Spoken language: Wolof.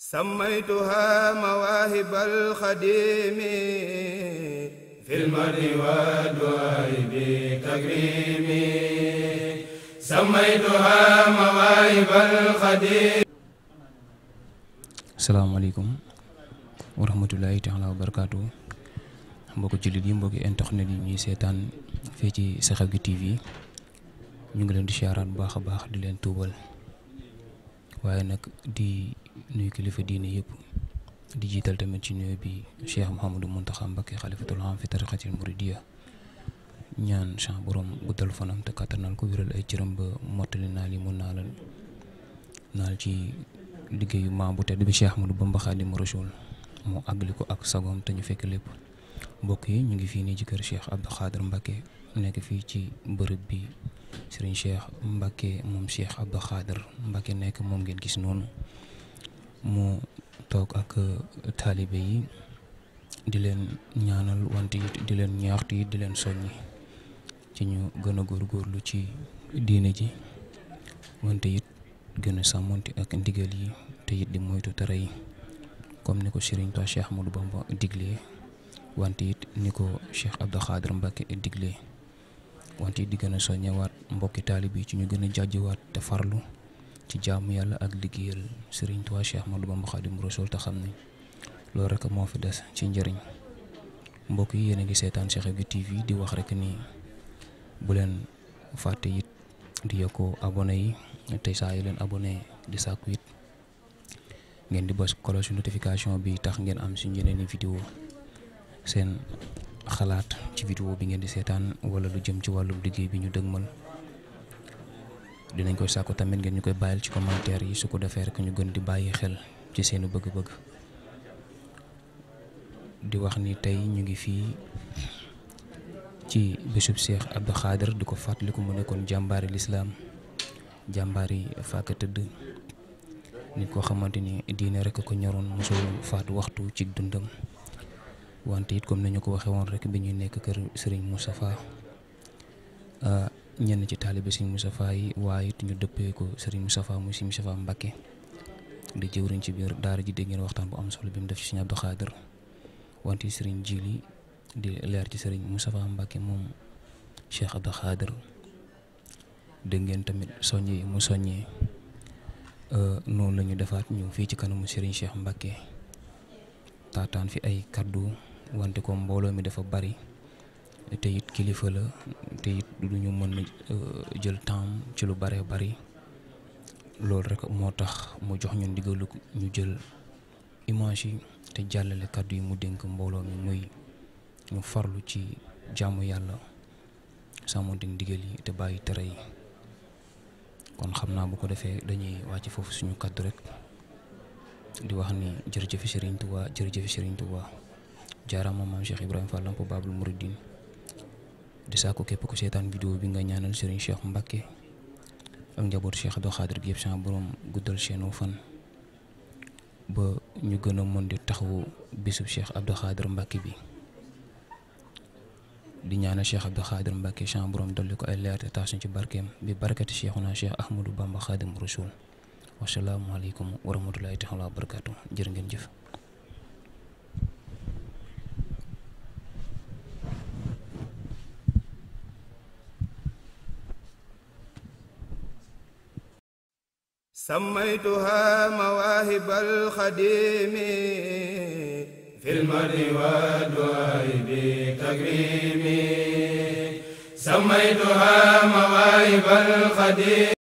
سميتها مواهب الخديم في المرء والدعاء بتكريم سميتها مواهب الخديم. Assalamualaikum warahmatullahi taala wabarakatuh. Mbokk jullit yi, mbokk internet yi ñuy seetaan fii ci Xew gi TV ñu ngi leen di siyaaraat bu baax a baax di leen tuubal, waaye nag di nuyu kilifa diine yëpp di jiital tamit ci nuyu bi Cheikh Mouhamadou Mountakha Mbacké xalifatul aam fi tariqatil muridiyya, ñaan sa borom guddal fanam te kattanal ko, wéral ay cëram ba mottali naal yi mu naal ci liggéeyu maam bu tedd bi Cheikh Ahmadou Bamba Xaadimu Rasuul mu àggali ko ak sagoom te ñu fekk lépp. Mbokk yi, ñu ngi fii nii ci kër Cheikh Abdou Khadr Mbacké nekk fii ci bërëb bi Serigne Cheikh Mbacké moom Cheikh Abdou Khadr Mbacké nekk, moom ngeen gis noonu mu toog ak taalibe yi di leen ñaanal, wante it di leen ñaaxtu it di leen soññi ci ñu gën a góorgóorlu ci diine ji, wante it gën a sàmmonte ak ndigal yi te it di moytu tere yi comme ni ko Serigne Touba Cheikh Ahmadou Bamba diglee, wante it ni ko Cheikh Abdou Khadr Mbacké diglee, wante it di gën a soññewaat mbokki taalib yi ci ñu gën a jàjjiwaat te farlu ci jaamu yàlla ak liggéeyal Serigne Touba Cheikh Ahmadou Bamba Xaadimu Rasuul te xam ne loolu rek moo fi des ci njëriñ. Mbokk yi, yéen a ngi seetaan Xew gi TV di wax rek ni bu leen fàtte it di yokkoo abonné yi te saa yi leen abonné di sàkku it ngeen di bës cloche notification bi tax ngeen am suñu yeneen i vidéo seen xalaat ci vidéo bi ngeen di seetaan wala lu jëm ci wàllum liggéey bi ñu dëgmal dinañ koy sàkku tamit ngeen ñu koy bàyyil ci commentaire yi, su ko defee rek ñu gën di bàyyi xel ci seeni bëgg-bëgg. di wax ni tey ñu ngi fii ci bésub Cheikh Abdou Khadr di ko fàttaliku, mu nekkoon jàmbaari lislaam, jàmbaari faaka tëdd, nit koo xamante ni diine rek ko ñoroon, mosul faatu waxtu ci dundam. wante it comme nañu ko waxee woon rek bi ñuy nekk kër Serigne Moustapha, ñenn ci taalibe Serigne Moustapha yi, waaye it ñu dëppee ko Serigne Moustapha muy Serigne Moustapha Mbacké di jëwriñ ci biir daara ji. Dégg ngeen waxtaan bu am solo bi mu def ci Serigne Abdou Khadr, wante Serigne Jili di leer ci Serigne Moustapha Mbacké moom Cheikh Abdou Khadr. dégg ngeen tamit soññee mu soññee, noonu la ñu defaat ñu fii ci kanamu Serigne Cheikh Mbacké taataan fi ay kaddu, wante ko mbooloo mi dafa bari te it kilifa la te it du ñu mën a jël temps ci lu bare bari. loolu rek moo tax mu jox ñu ndigalu ñu jël image yi te jàllale kaddu yi mu dénk mbooloo mi, muy ñu farlu ci jaamu yàlla, sàmmonte ndigal yi te bàyyi tere yi. kon xam naa bu ko defee dañuy wàcc foofu suñu kaddu rek di wax ni jërëjëf Serigne Touba, jërëjëf Serigne Touba, jaaraama maam Cheikh Ibrahima Fall Lamp Babul Mouridine. di saako képp ku seetaan vidéo bi nga ñaanal Serigne Cheikh Mbacké ak njabootu Cheikh Abdou Khadr gi yëpp, sa borom guddal seenu fan ba ñu gën a mën di taxawu bisub Cheikh Abdou Khadr Mbacké bi. di ñaanal Cheikh Abdou Khadr Mbacké sa borom dolli ko ay leer te taas ci barkeem bi barakati Cheikhuna Cheikh Ahmadou Bamba Xaadimu Rasuul. Wasalaamualeykum wa rahmatullahi taala wa barakaatu. jërë ngeen jëf. سميتها مواهب الخديم في المرء والدعاء بتكريم سميتها مواهب الخديم.